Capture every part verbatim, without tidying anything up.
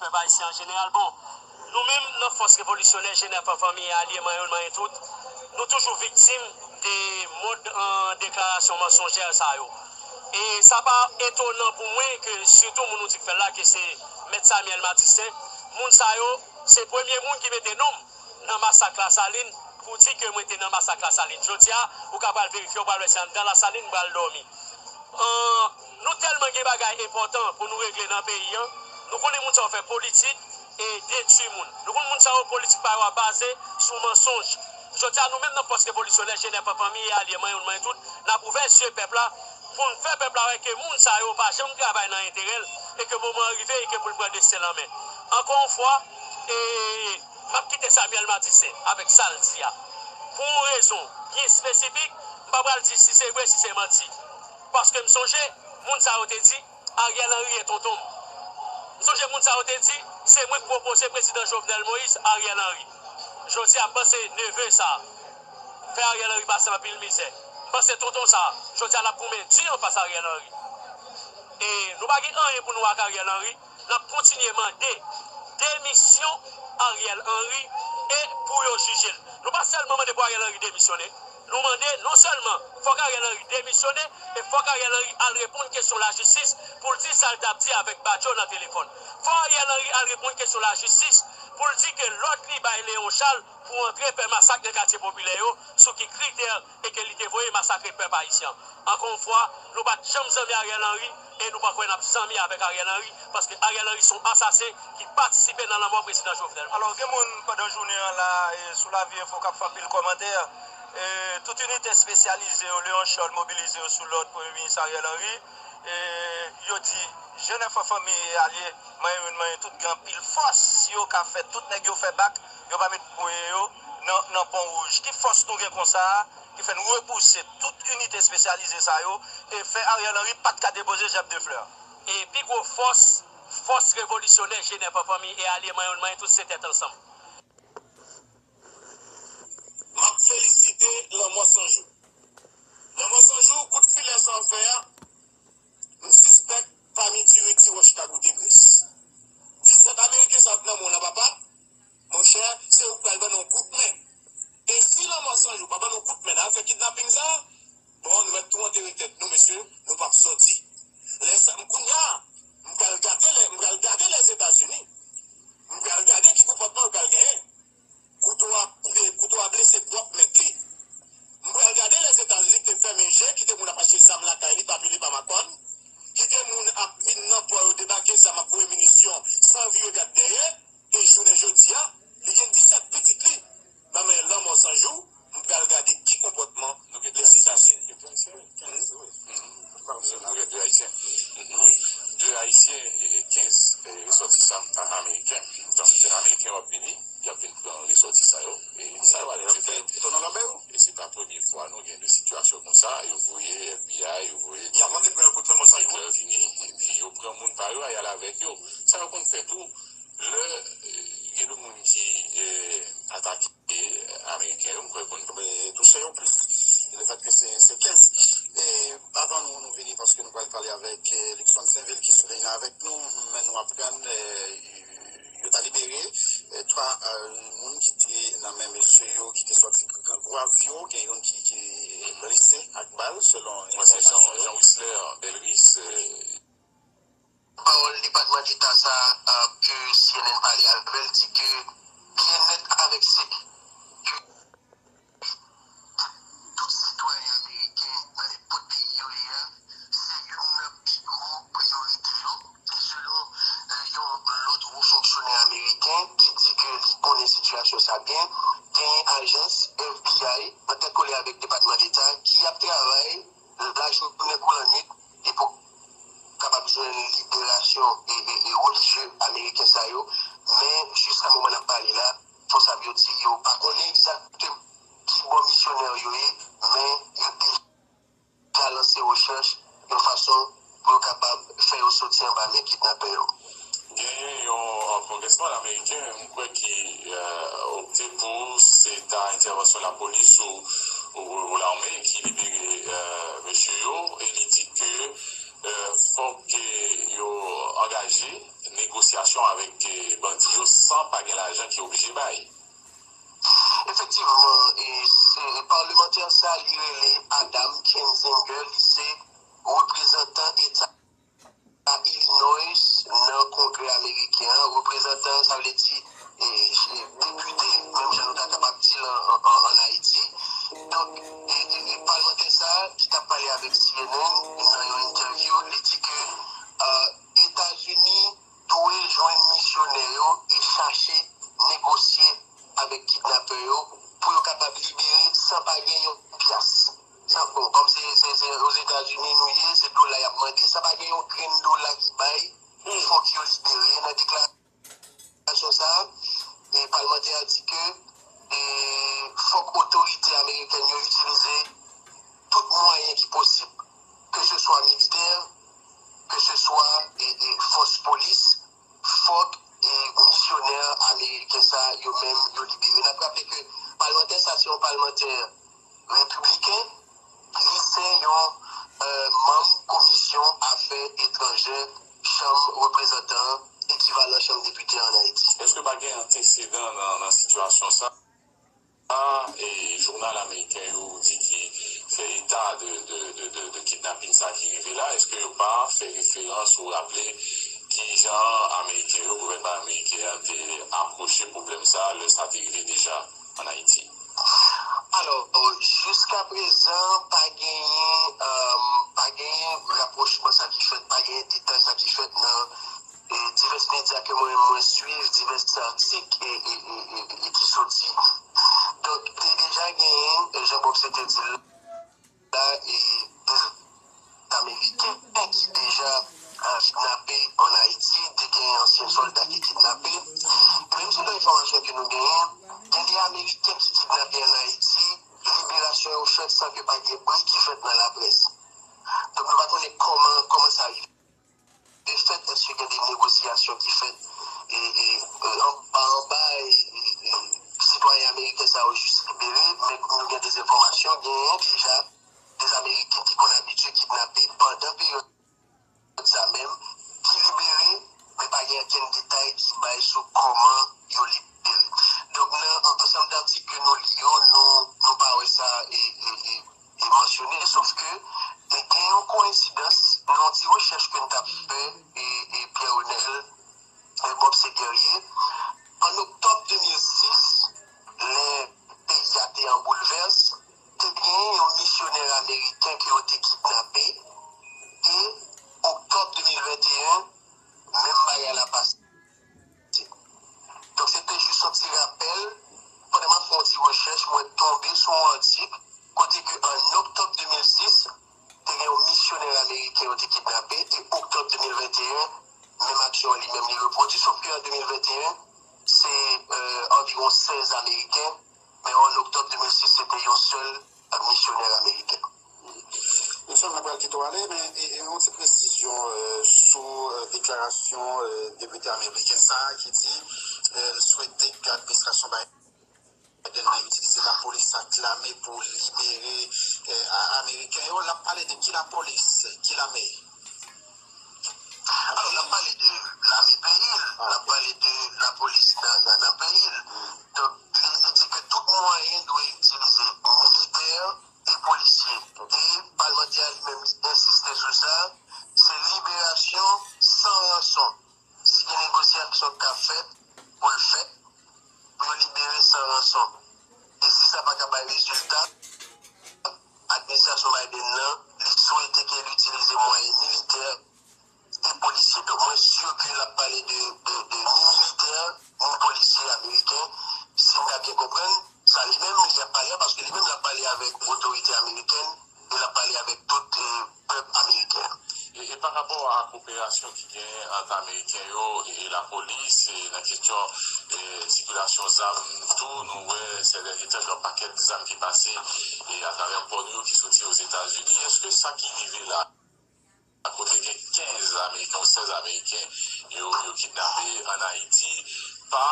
pèp ayisyen an jeneral. Bon, nou menm, nan Fòs Revolisyonè Jenèf an Fanmi e Alye, manyen youn, manyen tout, nou toujou viktim de mòd an deklarasyon mansonjè sa yo. E sa pa etonan pou mwen ke sitou moun ou di k fè l la, ke se Mèt Samuel Martissaint, moun sa yo, se premye moun ki mete non m nan masak Lasalin, pou di ke mwen te nan masak Lasalin. Jodi a, ou ka pral verifye, ou pral wè se anndan Lasalin m pral dòmi. An, nou tèlman gen bagay enpòtan pou nou regle nan peyi an, nou konnen moun sa yo fè politik e detwi moun. Nou konn moun sa yo politik pa yo ap baze sou mansonj. Jodi a, nou menm nan Fòs Revolisyonè Jenèf an Fanmi e Alye, manyen youn, manyen tout, n ap ouvè zye pèp la pou n fè pèp la wè ke moun sa yo pa janm travay nan enterè l e ke moman an rive e ke pou l pran desten l an men. Ankò yon fwa, e, m ap kite Samuel Martissaint avèk sa l di a. Pou yon rezon byen espesifik, m pa pral di si se vre, si se manti. Paske m sonje, moun sa yo te di, Ariel Henry e tonton m. M sonje moun sa yo te di, se mwen k pwopoze prezidan Jovenel Moïse Ariel Henry. Jodi a, m panse neve sa a fè Ariel Henry pase anpil mizè. M panse tonton sa a, jodi a, l ap goumen di anfas Ariel Henry. E nou pa gen anyen pou nou ak Ariel Henry. N ap kontinye mande demisyon Ariel Henry e pou yo jije l. Nou pa sèlman mande pou Ariel Henry demisyone. Nou mande non sèlman fòk Ariel Henry demisyone, e fòk Ariel Henry al reponn kesyon lajistis pou l di sa l t ap di avèk Badio nan telefòn. Fòk Ariel Henry al reponn kesyon lajistis pou l di ke lòd li bay Léon Charles pou antre fè masak nan katye popilè yo, sou ki kritè e ke li te voye masakre pèp ayisyen an. Ankò yon fwa, nou pa t janm zanmi Ariel Henry e nou pa kwè n ap zanmi avèk Ariel Henry, paske Ariel Henry se yon asasen ki patisipe nan lanmò prezidan Jovenel. Alò, gen moun pandan jounen an la, e, sou Lavi Enfo k ap fè anpil kòmantè. E, tout inite espesyalize yo, Léon Charles mobilize yo sou lòd Premye Minis Ariel Henry. E, yo di, Jenèf an Fanmi e Alye, manyen youn, manyen tout, gen anpil fòs. Si yo ka fè tout nèg yo fè bak, yo pa met pwen yo nan, nan Pon Wouj. Ki fòs nou gen konsa a, ki fè n repouse tout inite espesyalize sa yo e fè Ariel Henry pa t ka depoze jèb de flè? E pi gwo fòs, Fòs Revolisyonè Jenèf an Fanmi e Alye, manyen youn, manyen tout, se tèt ansanm. M ap felisite Lanmò San Jou. Lanmò San Jou, kout filè sa w fè a, m sispèk pami diri ti wòch ta goute gres. Disèt Ameriken sa k nan men w lan, papa, monchè, se ou k pral ban nou yon kout men. E si Lanmò San Jou pa ban nou kout men nan afè kidnaping sa, bon, nou mèt tou antere tèt nou, mesye, nou p ap sòti. Lè sa, m kounye a, m pral gade lè, m pral gade Lèzetazini. M pral gade ki konpòtman yo pral genyen. Kouto a, kouto a blese pwòp mèt li. M pral gade Lèzetazini ki te fèmen je, kite moun ap achte zam lakay li, pa pile, pa makòn, kite moun ap vin nan pò yo, debake zam, ap voye minisyon, san vire gad dèyè, e jounen jodi a, li gen disèt pitit li nan men Lanmò San Jou, m pral gade ki konpòtman Lèzetazini. Nou gen de Ayisyen. Wi. De Ayisyen e kenz, e, resòtisan ameriken. Donk, ameriken yo ap vini, y ap vin pran resòtisan yo. E sa yo al fè. E se pa premye fwa nou gen de sitiyasyon konsa. Yo voye F B I, yo voye. Y ap monte pran kout lanmò sa yo vini, epi yo pran moun pa yo, y al avèk yo. Sa yo konn fè tou, lè, e, gen de moun ki, e, atake e, ameriken yo, m kwè konn. Men tou se yon plis. Lefètke se, se kenz. E, avan nou, nou vini, paske nou pral pale avèk, e, Luckson Sainvil ki sou liy la avèk nou, men nou aprann, e, yo ta libere, e, twa, e, moun ki te nan men mesye yo, ki te sòti Gran Gwav yo, gen youn ki, ki blese ak bal, selon enfòmasyon yo. Jean, Jean Wisler Belris, e, Pawòl Depatman Deta sa a, ke C N N pale avè l, di ke byennèt avèk sekirite tout sitwayen ameriken nan nenpòt peyi yo ye a, se youn nan pi gwo priyorite yo. E selon, e, yon lòt wo fonksyonè ameriken ki di ke li konnen sitiyasyon sa byen, genyen ajans F B I an tèt kole avèk Depatman Deta ki ap travay lajounen kou lannwit, li pou kapab jwenn liberasyon e, e, e relijye ameriken sa yo. Men, jiska moman n ap pale la, responsab yo di yo pa konnen egzakteman ki bò misyonè yo ye, men yo deja lanse rechèch yon fason pou yo kapab fè yo soti anba men kidnapè yo. Genyen yon, yon kongrèsmann ameriken, m kwè, ki, e, opte pou se ta entèvansyon lapolis ou, ou, ou lame ki libere, e, mesye yo, e li di ke, e, fòk ke yo angaje negosyasyon avèk eh, bandi yo san pa gen lajan ki oblije bay. Efektivman, e, e, palmantè sa li rele Adam Kinzinger, li se reprezantan eta Illinois nan Kongrè ameriken an. Reprezantan, sa vle di e, e, depite, menm jan nou ta kapab di l an, an, an, an Ayiti. Donk, e, e, e palmantè sa ki t ap pale avèk C N N nan yon entèvyou, li di ke uh, Etazini dwe jwenn misyonè yo e chache negosye avèk kidnapè yo pou yo kapab libere san pa gen yon pyas. San, bon, kòm se, se, se Ozetazini nou ye, se dola y ap mande, san pa gen yon grenn dola ki bay, fòk yo libere. Nan deklarasyon sa a, e palmantè a di ke e, fòk otorite amerikèn yo itilize tout mwayen ki posib, ke se swa militè, ke se swa e, e, fòs polis, fòk e, misyonè ameriken sa yo menm yo libere. N ap raple ke palmantè sa se yon palmantè repibliken, li se yon e, manm komisyon afè etranjè chanm reprezantan an, ekivalan chanm depite an Ayiti. Èske pa gen antesedan nan, nan sitiyasyon sa? A, e, jounal ameriken yo di ki fè eta de, de, de, de, de kidnapin sa ki rive la, èske yo pa fè referans ou raple kijan ameriken yo, gouvènman ameriken an te apwoche pwoblèm sa lè sa te rive deja an Ayiti? Alò, jiska prezan, pa genyen, pa genyen rapwochman sa ki fèt, pa genyen detay sa ki fèt nan e, divès medya ke mwen, mwen swiv, divès atik e, e, e, e, e ki soti. Donk, te deja genyen, e, jan Bob se te di l la, e, de Ameriken ki deja e, kidnape an Ayiti, te gen ansyen sòlda ki kidnape. E menm selon enfòmasyon ke nou genyen, gen de Ameriken ki kidnape an Ayiti, liberasyon yo fèt san ke pa gen bri ki fèt nan laprès. Donk, nou pa konnen kòman, kòman sa rive. Fèt, èske gen de negosyasyon ki fèt e, e, e, anba anba e, e, e, sitwayen ameriken sa yo jis libere, men nou gen de enfòmasyon, genyen deja de Ameriken ki konn abitye kidnape pandan peryòd sa menm, ki libere, men pa gen okenn detay ki bay sou kòman yo libere. Donk, nan ansanm datik ke nou li yo, nou, nou pa wè sa e, e, e, e mansyone, sof ke e gen yon koyensidans nan yon ti rechèch ke n t ap fè e, e Pierre Renel e Bob Seguerrier. An oktòb de mil sis, lè peyi a te an boulvès, te gen yon misyonè ameriken ke yo te kidnape, e oktòb de mil venteyen, menm bagay la pase. Donk, se te jis yon ti rapèl. Pandan m ap fè yon ti rechèch, mwen tonbe sou yon atik kote ke an oktòb de mil sis, te gen yon misyonè ameriken yo te kidnape, e oktòb de mil venteyen, menm aksyon an li menm li repwodui, sof ke an de mil venteyen, se e, anviwon sèz Ameriken, men an oktòb de mil sis, se te yon sèl misyonè ameriken. Wilson, n ap pral kite w ale, men e, e, yon ti presizyon e, sou e, deklarasyon e, depite ameriken sa a ki di e, l swete ke administrasyon Biden nan itilize lapolis ak lame pou libere e, a- Ameriken yo. L ap pale de ki lapolis, ki lame? Alò, l ap pale de lame peyi l, l ap pale de lapolis nan, nan, nan peyi l. Donk, li, li di ke tout mwayen dwe itilize, militè e polisye. E palmantè a li menm li ensiste sou sa, se liberasyon san ranson. Si gen negosyasyon k ap fèt, pou l fèt, pou yo libere san ranson. E si sa pa ka bay rezilta, administrasyon Biden nan, li swete ke l itilize mwayen militè e polisye. Donk, mwen si ke l ap pale de, de, de ni militè, ni polisye ameriken, si m ta byen konprann, sa li menm, li ap pale a, paske li menm l ap pale avèk otorite amerikèn, e l ap pale avèk tout e, pèp ameriken. E, e pa rapò a koperasyon ki genyen ant Ameriken yo e, e lapolis, e nan kesyon e, sikilasyon zam tou, nou wè sè dènye tan gen yon pakèt zam ki pase e, atravè pò nou yo ki soti Ozetazini. Èske sa ki rive la, kote gen kenz Ameriken ou sèz Ameriken yo, yo kidnape ann Ayiti, pa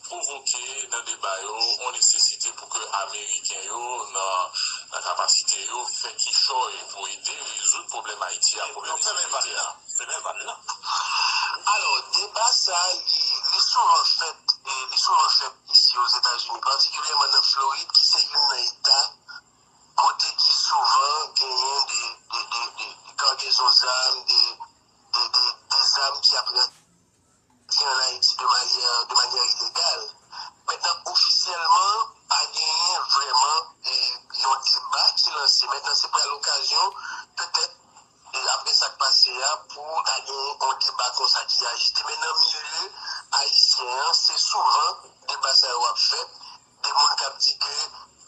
pwovoke nan deba yo yon nesesite pou ke Ameriken yo, nan, nan kapasite yo, fè kichòy pou ede rezoud pwoblèm Ayiti a, pwoblèm ensekirite a? Alò, deba rantre ann Ayiti de manyè, de manyè ilegal. Mentnan, ofisyèlman, pa genyen vrèman e, yon deba ki lanse. Mentnan, se pral okazyon, petèt, e, apre sa k pase a, pou ta gen yon deba konsa ki ajite. Men nan milye ayisyen an, se souvan deba sa yo ap fèt, de moun k ap di ke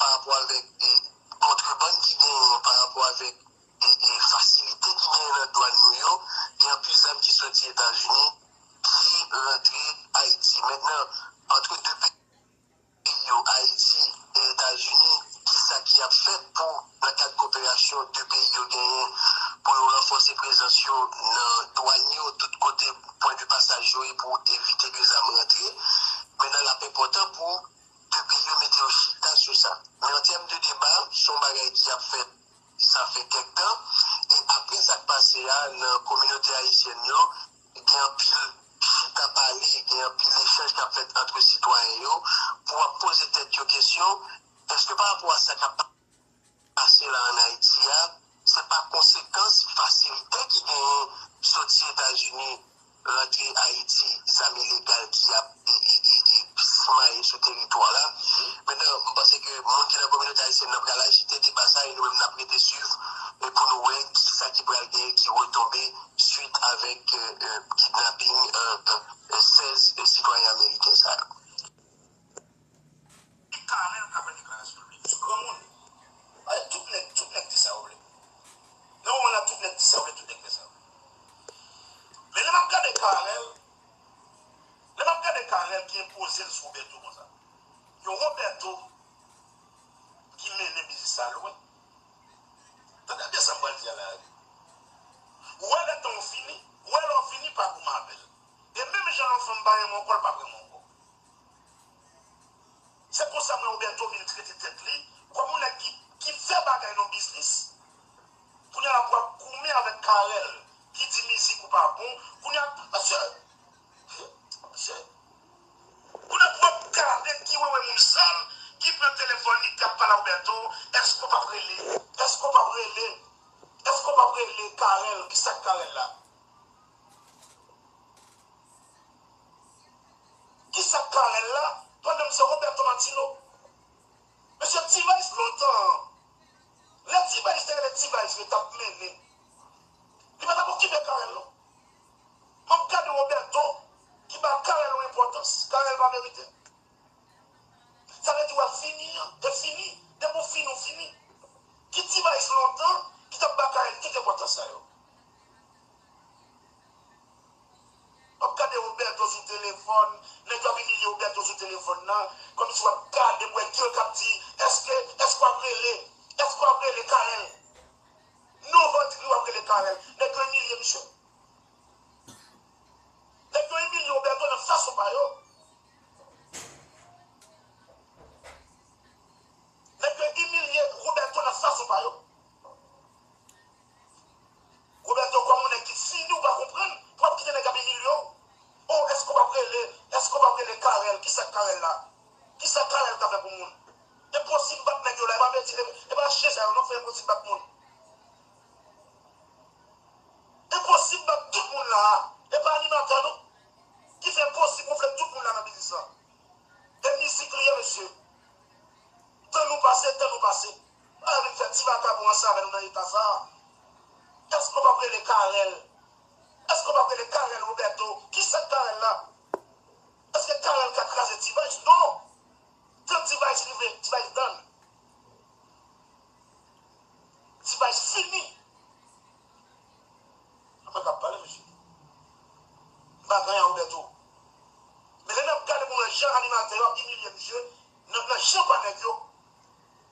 pa rapò avèk, e, kontrebann ki genyen, pa rapò avèk e, e fasilite ki genyen nan dwàn nou yo, gen anpil zam ki soti Etazini ki rantre Ayiti. Mentnan, antre de peyi yo, Ayiti e Etazini, kisa ki ap fèt pou, nan kad koperasyon de peyi yo genyen, pou yo ranfòse prezans yo nan dwàn yo, tout kote pwen de pasaj yo ye, pou evite ke zam rantre? Mentnan, l ap enpòtan pou de peyi yo mete yo chita sou sa. Men an tèm de deba, se yon bagay ki ap fèt, sa fè kèk tan. E apre sa k pase a, nan kominote ayisyèn yo, gen anpil chita pale, gen anpil echanj k ap fèt ant sitwayen yo, pou ap poze tèt yo kesyon, èske pa rapò a sa k ap pase la ann Ayiti a, se pa konsekans fasilite ki genyen soti Etazini rantre Ayiti, zam ilegal ki ap, e, e, e, e, simaye sou teritwa la. Mentnan, m panse ke moun ki nan kominote ayisyèn nan pral ajite deba sa, e nou menm n ap rete swiv, e pou nou wè kisa ki pral genyen ki retonbe swit avèk, e, e, kidnaping, e, e, e, sèz, e, sitwayen ameriken sa yo. Karèl ka fè deklarasyon l vle. Misye granmoun. Alè, tout nèg, tout nèg di sa yo vle. Nan moman la, tout nèg di sa yo vle, tout nèg fè sa yo vle. Men lè m ap gade Karèl, lè m ap gade Karèl ki enpoze l sou Roberto konsa. Yon Roberto ki mennen biznis sa lwen. Tande byen sa m pral di a la, wi. Ou wè lè tan w fini, ou wè lè w fini, pa goumen avè l. E menm jan lè yon fanm pa renmen w ankò, l p ap renmen w ankò. Se konsa m wè Roberto vin trete tèt li kòm yon nèg ki, ki fè bagay nan biznis. Kounye a la pou ap goumen avèk Karèl ki di mizik ou pa bon. Kounye a, mesye, mesye, kounye a pou ap gade ki wewe moun sal ki pran telefòn li k ap pale a Roberto. Èske w p ap rele? Èske w p ap rele? Èske w p ap rele Karèl? Kisa k Karèl la? Kisa k Karèl la? Pandan m se Roberto Martino. Mesye, T-Vice lontan an, lè T-Vice te rele T-Vice, li t ap mennen. Li pa t ap okipe Karèl, non. M ap gade Roberto ki ba Karèl yon enpòtans. Karèl pa merite. Sa vle di w ap fini an, e fini. Depi w fini, w fini. Ki T-Vice lontan ki t ap ba Karèl tout enpòtans sa yo? W ap gade Roberto sou telefòn, nèg yo ap imilye Roberto sou telefòn nan, kòmsi w ap gade pou wè ki yo k ap di, èske, èske w ap rele, èske w ap rele Karèl? Non, w ap di w ap rele Karèl. Nèg yo imilye misye. Nèg yo imilye Roberto nan fason pa yo. Nèg yo imilye Roberto nan fason pa yo. Roberto kòm yon nèg ki fini, ou pa konprann, pou w ap kite nèg ap imilye w. Oh, èske w p ap rele, èske w p ap rele Karèl? Kisa k Karèl la? Kisa Karèl ka fè pou moun? Enposib bat nèg yo la, e pa meti, e pa chen sa yo non, fè enposib bat moun. Enposib bat tout moun la a. E pa animatè non. Ki fè enposib gonfle tout moun la nan biznis lan. E mizik li ye, mesye. Tan nou pase, tan nou pase. Pa vin fè ti vakabon ansanm avè nou nan eta sa a. Èske w p ap rele Karèl? Èske w p ap rele Karèl Roberto? Kisa k Karèl la? Èske Karèl ka kraze T-Vice? Non. Tan T-Vice rive, T-Vice done. T-Vice fini. Apa k ap pale, mesye. M pa ganyan Roberto. Men lè n ap gade pou wè jan animatè yo ap imilye misye, nan, nan jan pa nèg yo,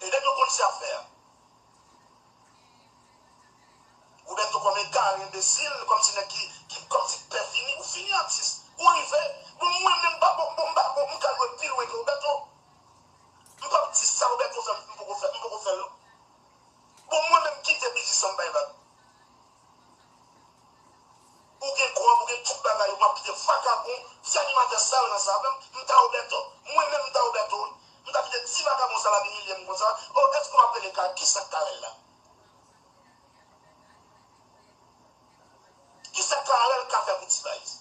e nèg yo konn sa y ap fè a. Roberto kòm egare, enbesil, kòmsi nèg ki, ki, kòmsi pè fini, ou fini atis. Ou rive, bon, mwen menm pa, bon, bon, m pa, bon, m ka jwe pi lwen ke Roberto. M p ap di sa Roberto fè m, m poko fè, m poko fè l non. Bon, mwen menm kite biznis lan, m bay vag. Ou gen kòb, ou gen tout bagay, ou p ap kite vakabon, ti animatè sal nan sa avè m, m ta Roberto, mwen menm m ta Roberto wi. M ta kite ti vakabon sa l ap imilye m konsa. Oh, èske w ap rele Ka-, kisa k Karèl la? Kisa Karèl ka fè pou T-Vice?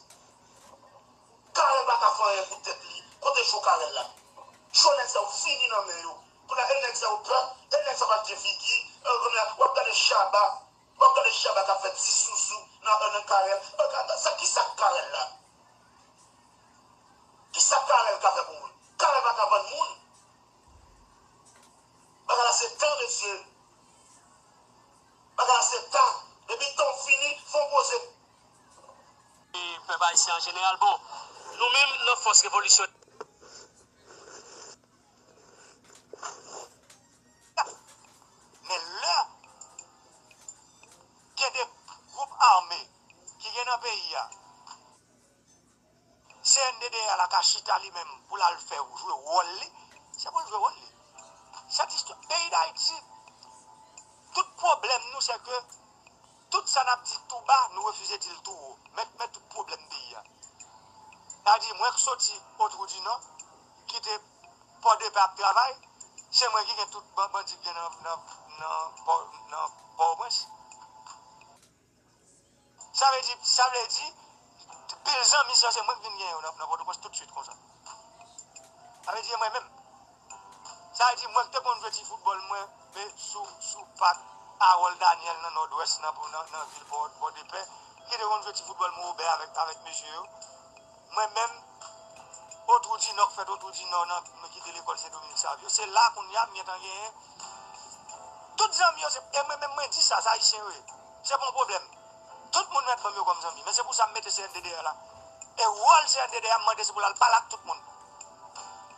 Cho nèg sa yo fini nan men yo. Kounye a, e nèg sa yo pè, e nèg sa yo pa t gen figi, e kounye a, w ap gade Shabba, w ap gade Shabba k ap fè ti sousou nan, nan Carel. E ka, sa, ki sa k Carel la? Ki sa Carel ka fè pou moun? Carel pa ka vann moun. Bagay la se tan, mesye. Bagay la se tan. Depi tan w fini, fò w poze. E pèp ayisyen an jeneral, bon, nou menm nan fòs revolisyon. Men lè gen de gwoup ame ki gen nan peyi a, C N D D A la ka chita li menm pou l al fè jwe wòl li, se pou l jwe wòl li. Sèt istwa, peyi Dayiti, tout pwoblèm nou, se ke tout sa n ap di tou ba, nou refize di l tou wo. Men, men tout pwoblèm peyi a. Sa di, mwen k soti Otwou di Nò, kite Pòdepè ap travay, se mwen ki gen tout ban-, bandi k gen nan, nan, nan Pò-, nan Pòtoprens. Sa vle di, sa vle di, pil zanmi sa se mwen k vin gen yo nan, nan Pòtoprens toutswit konsa. Sa vle di, e mwen menm. Sa vle di, mwen k te konn jwe ti foutbòl mwen, men sou, sou pak Harold Daniel nan Nòdwès, nan, nan, nan vil Pò-, Pòdepè, ki te konn jwe ti foutbòl mwen obè avèk, avèk mesye yo. Mwen menm, Otwou di Nò k fèt Otwou di Nò nan, mwen kite lekòl Sen Dominik Savyo. Se la kounye a m gentan genyen tout zanmi yo, se, e mwen menm mwen di sa, se Ayisyen yo ye. Se pa yon pwoblèm. Tout moun mèt ban m yo kòm zanmi. Men se pou sa m mete C N D D A la. E wòl C N D D A, m mande se pou l al pale ak tout moun.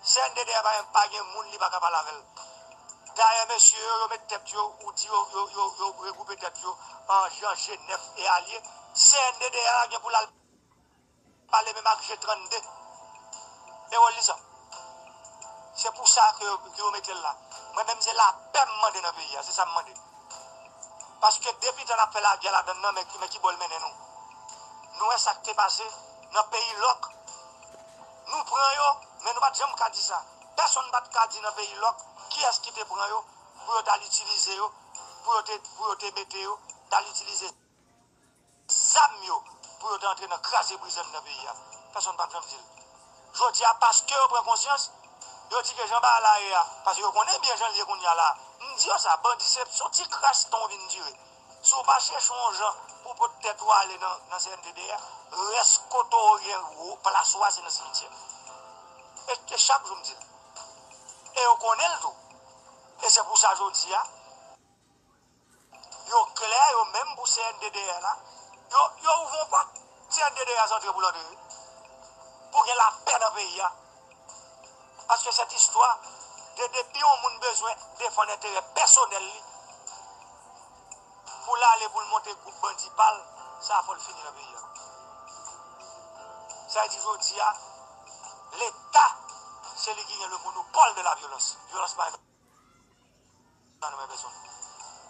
C N D D A pa, pa gen moun li pa ka pale avè l. Dayè, mesye yo, yo met tèt yo, ou di yo, yo, yo, yo regwoupe tèt yo an, an G nèf e alye. C N D D A gen pou l al pale menm ak G trannde. E wòl li sa. Se pou sa ke yo, ke yo mete l la. Mwen menm se lapè m mande nan peyi a, se sa m mande. Paske depi tan n ap fè lagè ladann nan, men, men ki bò l mennen nou? Nou wè sa k te pase nan peyi lòk. Nou pran yo, men nou pa t janm ka di sa. Pèsonn pa t ka di nan peyi lòk kiyès ki te pran yo pou yo t al itilize yo, pou yo te, pou yo te mete yo, t al itilize zam yo pou yo te antre nan kraze brize m nan peyi a. Pèsonn pa t janm di l. Jodi a, paske yo pran konsyans, yo di ke jan bagay la ye a, paske yo konnen byen jan l ye kounye a la. M di yo sa, bandi se, se yon ti kras tan w vin dire. Si w pa chèche yon jan pou w pot tèt ou ale nan, nan C N D D A, rès kote w gen wo, plas ou a se nan simityè. E, e chak jou m di l. E yo konnen l tou. E se pou sa jodi a, yo klè, yo menm pou C N D D A la. Yo, yo ouvri yon pòt, C N D D A se antre pou l antre wi. Pou gen lapè nan peyi a. Paske sèt istwa, de, depi yon moun bezwen defann enterè pèsonèl li, pou l ale pou l monte gwoup bandi pa l, sa fò l fini nan peyi a. Sa vle di jodi a, Leta, se li ki gen le monopole de la violence. Vyolans pa nan men pèsonn.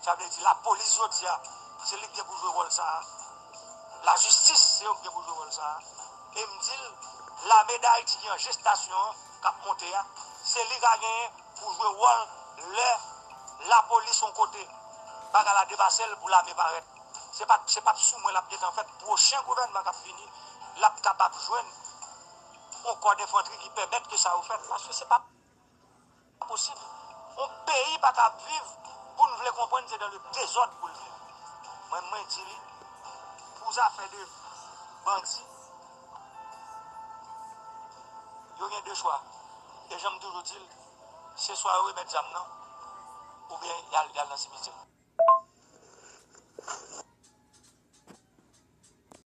Sa vle di lapolis jodi a, se li ki gen pou jwe wòl sa a. Lajistis, se yo ki gen pou jwe wòl sa a. E m di l, lame Dayiti ki an jestasyon an, k ap monte a, se li k a genyen pou jwe wòl lè lapolis yon kote, bagay la depase l pou lame parèt. Se pa, se pa sou mwen l ap gentan fèt. Pwochen gouvènman k ap vini, l ap kapab jwenn yon kò enfantri ki pèmèt ke sa yo fèt. Paske se pa posib. Yon peyi pa ka ap viv pou n vle konprann se dans le désordre pou l viv. Mwen, mwen di li, pou zafè de bandi, yo gen de chwa. E jan m toujou di l, se swa yo remèt zam nan, oubyen y al, y al nan simityè.